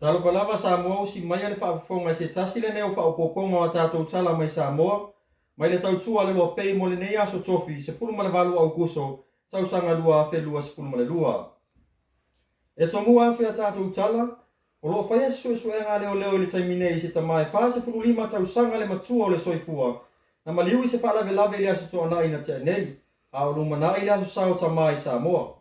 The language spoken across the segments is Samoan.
Talofa lava Samoa usi maia le faafofoga i se tasi lenei o faaopoopoga o a tatou tala mai Samoa mai le tautua a le Loapei mo lenei aso Tofi 18 Aukuso tausaga 2022. E tomua atu i a tatou tala, o lo o faia se suesuega a leoleo i le taimi nei i se tama e 45 tausaga le matua o le soifua na maliu i se faalavelave i le Aso Toonai na tea nei, a o lumanai le Aso Sa o Tama i Samoa.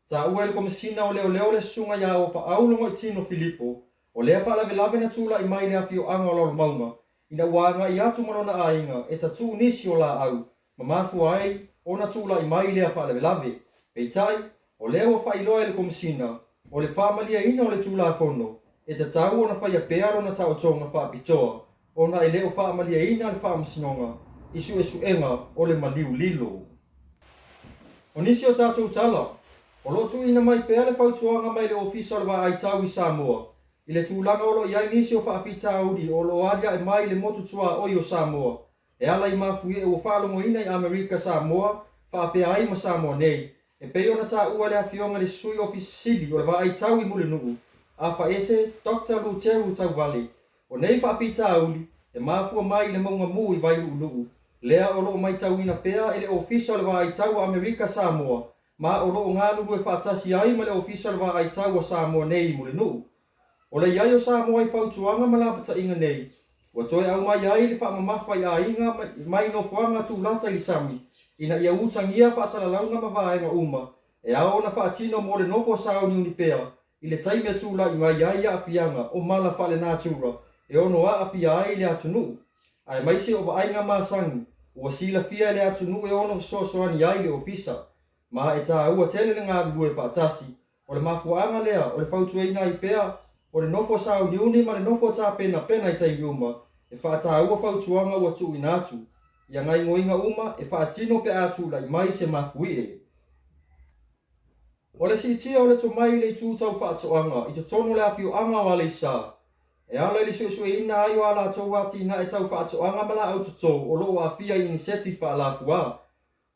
Taua e le Komesina o Leoleo le Susuga ia Auapaau Logoitino Filipo, o lea faalavelave na tulai mai i le afioaga o Lalomauga ina ua agai atu ma lona aiga e tatuu nisi o laau ma mafua ai ona tulai mai lea faalavelave. Peitai, o lea ua faailoa e le Komesina, o le faamalieina o le Tulafono, e tatau ona faia pea lona taotoga faapitoa ona e le o faamalieina le Faamasinoga i suesuega o le maliu lilo. O nisi o tatou tala, o lo o tuuina mai pea le fautuaga mai le Ofisa o le Vaai Tau i Samoa i le tulaga o lo o i ai nisi o faafitauli o lo o aliae mai i le motu tuaoi o Samoa e ala i mafuie ua faalogoina i Amerika Samoa faapea ai ma Samoa nei, e pei ona taua e le Afioga i le Sui Ofisa Sili o le Vaai Tau i Mulinuu, Afaese Doctor Luteru Tauvale. O nei faafitauli, e mafua mai i le mauga mu i Vailuuluu, lea o lo o maitauina pea e le Ofisa o le Vaai Tau a Amerika Samoa, ma o lo o galulue faatasi ai ma le Ofisa o le Vaai Tau a Samoa nei i Mulinuu. O le i ai o Samoa i fautuaga ma lapataiga nei, ua toe aumai ai le faamamafa i aiga mai nofoaga tulata i le sami, ina ia utagia faasalalauga ma vaega uma e ao ona faatino mo le nofo sauniuni pea i le taimi e tulai mai ai aafiaga o mala faalenatura e ono aafia ai le atunuu, aemaise o vaaiga masani ua silafia e le atunuu e ono fesoasoani ai le Ofisa. Ma e taua tele le galulue faatasi. O le mafuaaga lea o le fautuaina ai pea o le nofo sauniuni ma le nofo tapenapena i taimi uma e faataua fautuaga ua tuuina atu ia gaoioiga uma e faatino pe a tulai mai se mafuie. O le siitia o le tomai i le itu tau faatoaga i totonu o le afioaga o Aleisa, e ala i le suesueina ai o a latou atinae tau faatoaga ma laau toto o lo o aafia i iniseti faalafuā.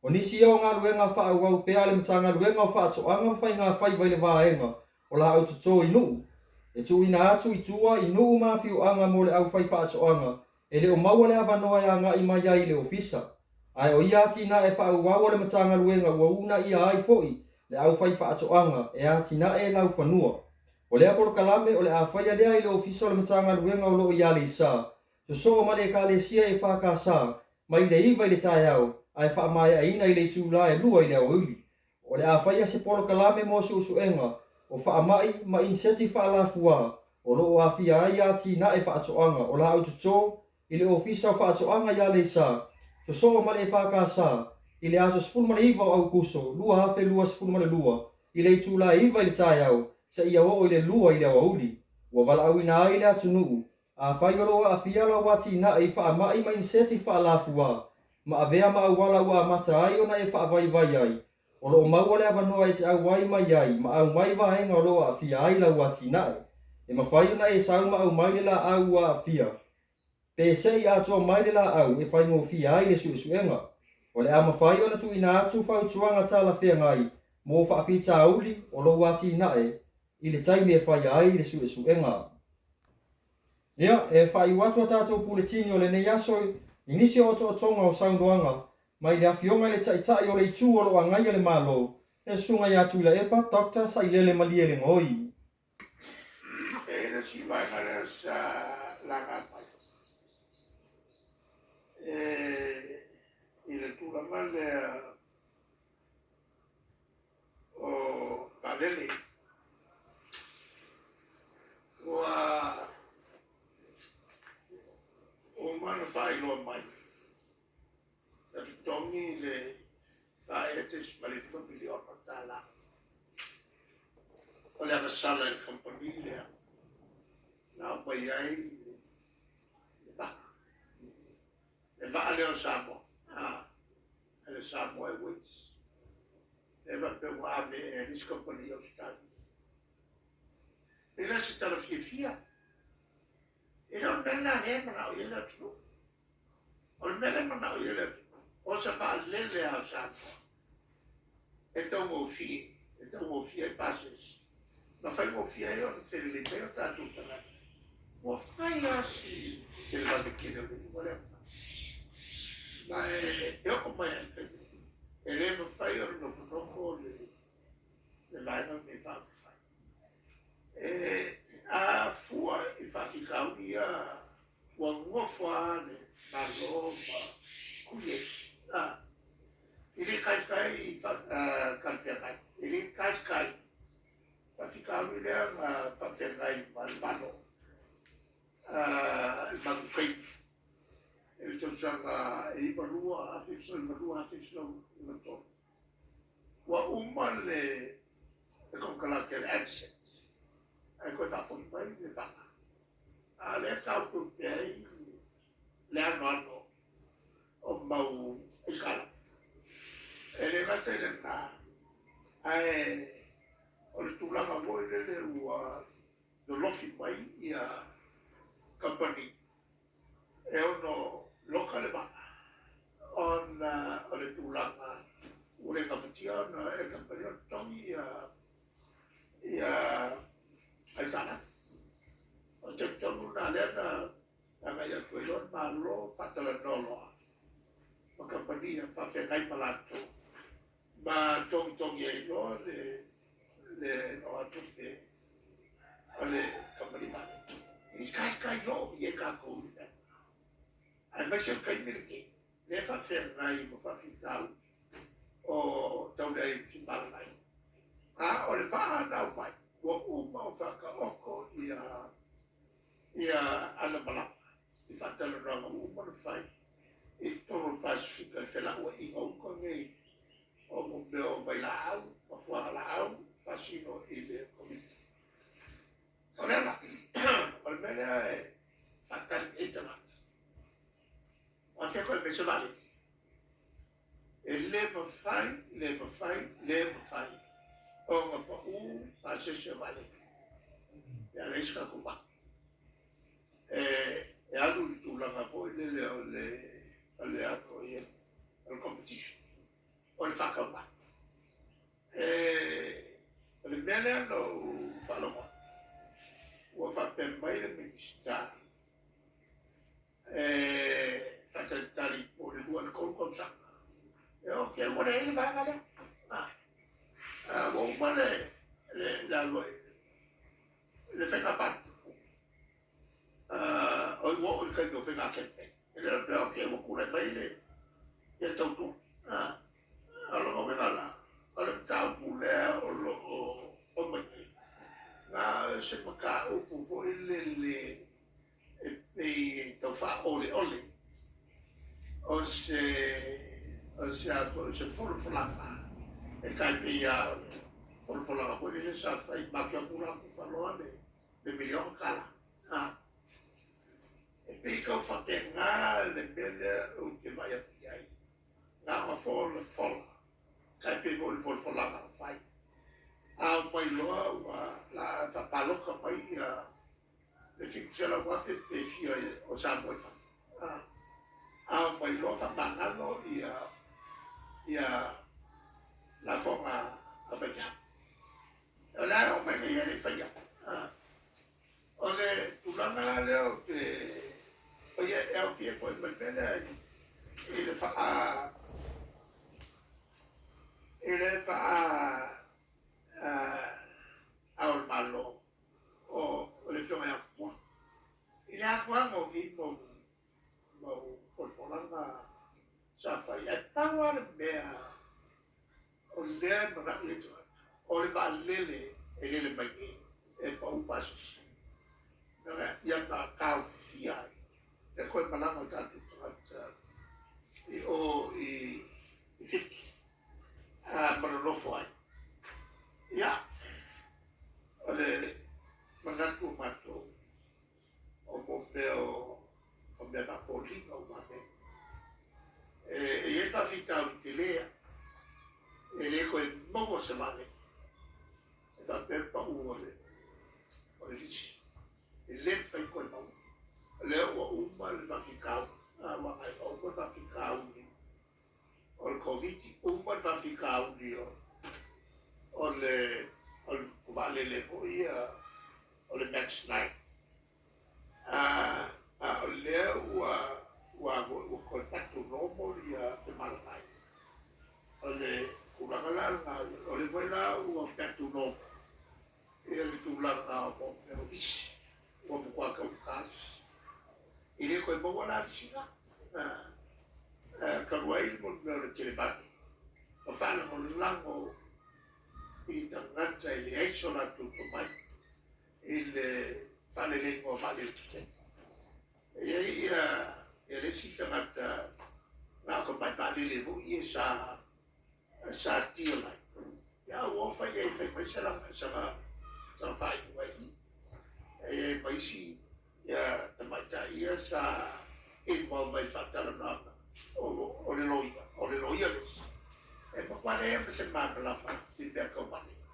O nisi ia o galuega faaauau pea a le Matagaluega o Faatoaga ma Faiga Faiva i le vaega o laau toto i Nuu, e tuuina atu i tua i nuu ma afioaga mo le aufaifaatoaga e le o maua le avanoa e agai mai ai i le ofisa. Ae o ia atinae faaauau a le Matagaluega ua uunaia ai foi le aufaifaatoaga e atinae laufanua. O lea polokalame o le a faia lea i le ofisa o le Matagaluega o lo o i Aleisa, sosoo ma le Ekalesia EFKS, mai le 9 i le taeao ae faamaeaina i le itula e 2 i le aoauli. O le a faia se polokalame mo suesuega o faamai ma iniseti faalafuā o lo o aafia ai atinae faatoaga o laau toto i le Ofisa o Faatoaga i Aleisa, sosoo ma le EFKS, i le aso 19 o Aukuso 2022 i le itula e 9 i le taeao seia oo i le 2 i le aoauli. Ua valaauina ai le atunuu Afai o lo o aafia lau atinae i faamai ma iniseti faalafuā, ma avea ma auala ua amata ai ona e faavaivai ai, o lo o maua le avanoa e te auai mai ai ma aumai vaega o lo o aafia ai lau atinae. E mafai ona e sau ma aumai le laau ua aafia, pe se i atoa mai le laau e faigofie ai le suesuega. O le a mafai ona tuuina atu fautuaga talafeagai mo faafitauli o lou atinae i le taimi e faia ai le suesuega. Ia, e faaiu atu a tatou puletini o lenei aso i nisi o otootoga o saunoaga mai le Afioga i le Taitai o le Itu o lo o agaia le Malo, le Susuga ia Tuilaepa Doctor Sailele Malielegaoi. E le isi vaega lea sa laga mai e i le tulaga lea o vaalele. Ua uma ona faailoa mai na totogi le $4.5 miliona tala o le agasala i le kamupani lea na aumai ai le vaa, le vaa lea o Samoa, le Samoa Airways. E faapea ua ave e le isi kamupani i Ausetalia. E le o se tala fiafia. E le o le mea lena lea e manao i ai le atunuu. O le mea lea e manao i ai le atunuu, o se vaalele a Samoa e taugofie, e taugofie ai pasese. Ma faigofie ai ona felelei mai o tatou tagata. Ua fai lava si televave tele o le iuga lea ua fai. Ma e oo mai lava i le taimi lenei, e le mafai ona nofonofo le Vaega lenei Faaupufai. A fua i faafitauli ia, ua nofo lava le Malo ma tuli ai. E le taitai talafeagai, e le taitai faafitauli lea na faafeagai ma le Malo i le matou taimi i le tausaga e 92, 1992, 1993. Ua uma le konekarate a le Ansett ae toe faafoi mai le vaa, a o lea e taopeopea ai le anoano o mau aitalafu. E le gata i lena, ae o le tulaga foi lele ua lolofi mai ia kamupani e ono loka le vaa ona o le tulaga ua le gafatia ona e le kamupani ona totogi ia aitalafu. O le taimi tonu lena lea na agai atu ai loa le Malo faatalanoa loa ma kamupani ia faafeagai ma latou ma togitogi ai loa le nogatupe a le kamupani vaalele. E taitai oo i ai tatou i le mea lena. Aemaise o le taimi lenei, lea e faafeagai ma faafitauli o tauleai femalagaai. A o le vaa na aumai, ua uma ona faataoto ia ana malaga i faatalanoaga ua uma ona fai i totonu o le Pasefika i le felauaiga o uta nei o mo mea o vailaau ma fuagalaau faasino i le Koviti. O le ala, o le mea lea e faatali i ai tagata, o afea koe aumai se vaalele. E le mafai, le mafai, le mafai ona pau pasese o vaalele pe a leai se tatou vaa. E alu i le tulaga foi lele o le a foi o le competition, o le faatauvaa. O le mea lea na ou faalogo atu, ua faapea mai le Minisita e faatalitali po o le 2 i le 3 tausaga. E ok, ua leai le vaega lea. Ua uma le faiga palota. Ua oo i le taimi o faiga campaign. E le o le ok, ua tulai mai le ia tautua. O lona uiga la, o le mataupu lea o lo o omai nei, na o se mataupu foi lele e pei e tau faaoleole o se o se folafolaga e tai pei lava o le folafolaga foi lele sa fai ma te atu la tufa loa le miliona tala. E pei tau faapena le mea lea ou te vaai atu i ai. Na ona folafola, tai pei foi o le folafolaga na fai. A omai loa ua la faapalota mai ia le 700,000 pe fia o Samoa i fafo. A omai loa faamagalo ia lafoga a faifeau. O le a omai nei e le i faia. O le tulaga la lea o te o ia e aofia foi ma le mea lea i le faa ao le Malo o le Afioga ia Tupua. I le atoaga o nei mau folafolaga sa fai, ae pau lava le mea o lea e manao i ai tagata, o le vaalele e lele mai nei e pau pasese. Ia ma taofia ai le toe malaga o tatou tagata i o i Fiti ma nonofo ai. Ia, o le manatu o matou o mo mea o mea faafoliga o mamea. E i ai faafitauli tele e le toe maua se vaalele. E faapea pau o le lisi. E le mafai toe maua. O lea ua uma le faafitauli. Ua agai uma le faafitauli o le Koviti, uma le faafitauli o le vaalele. vaalele foi ia o le Max 9. A, a o lea ua, ua, ua toe back to normal ia femalagaai. O le tulaga la lena, o lea foi la ua back to normal ia le tulaga o mea o lisi, ua matua taugata lisi. E le toe maua la lisi na. Talu ai le mea o le televave ma faalagolago i tagata e leai so latou tomai i le faaleleiga o vaalele tetele. E i ai ia le isi tagata na o tamai vaalele foi ia sa sa deal ai. Ia ua fai ai fai mai sana faaiuga i i. E i ai ma isi ia tamaitai ia sa involve ai faatalanoaga o le loia, o le loia le isi. E matua leai ma se malamalama i mea tau vaalele.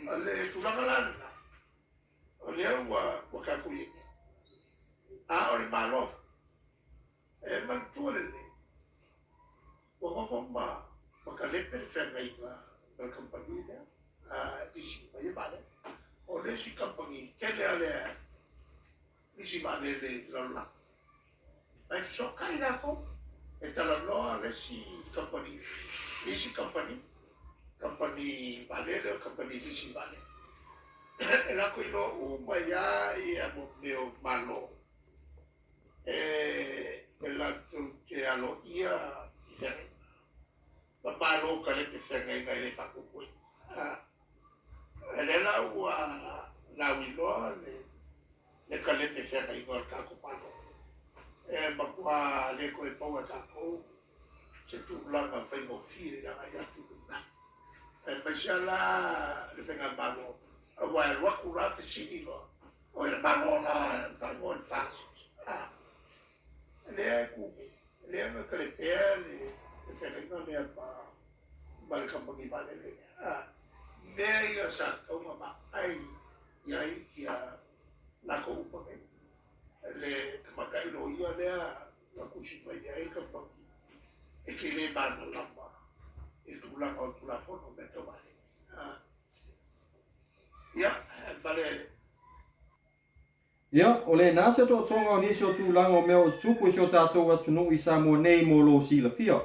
O le tulaga la lena, o lea ua tatou i ai nei. A o le Malo e manatua lelei, ua nofo ma kalepe le feagaiga ma le kamupani lea, lisi mai ai vaalele. O le isi kamupani tele lava lea lisi vaalele i le lalolagi. Ma e fesootai latou, e talanoa le isi kamupani i isi kamupani, kamupani vaalele o kamupani lisi vaalele. E latou iloa uma ai lava ia mea o Malo e latou te aloaia i feagaiga. Ma Malo kalepe feagaiga e le faapuipuiina. O lea la ua lauiloa le kalepe feagaiga o le tatou Malo. E matua le toe maua e tatou se tulaga faigofie i le agai atu i lumanai. Aemaise lava la le faigamalo, aua e alu atu la fesili loa, o le Malo la e faaigoa o le FAST. Lea e tu nei, lea na kalepea le feagaiga lea ma le kamupani vaalele lea. Mea ia sa tatau ona vaai i ai ia latou uma nei. Le tamaitai loia lea na tusi mai ai le kamupani e te le malamalama i tulaga o Tulafono mea tau vaalele. Ia, ma le Ia, o lena se tootooga o nisi o tulaga o mea o tutupu i si o tatou atunuu i Samoa nei mo lou silafia.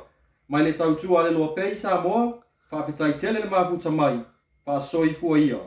Mai le tautua a le Loa pea i Samoa, faafetai tele le mafuta mai, faasoifua ia.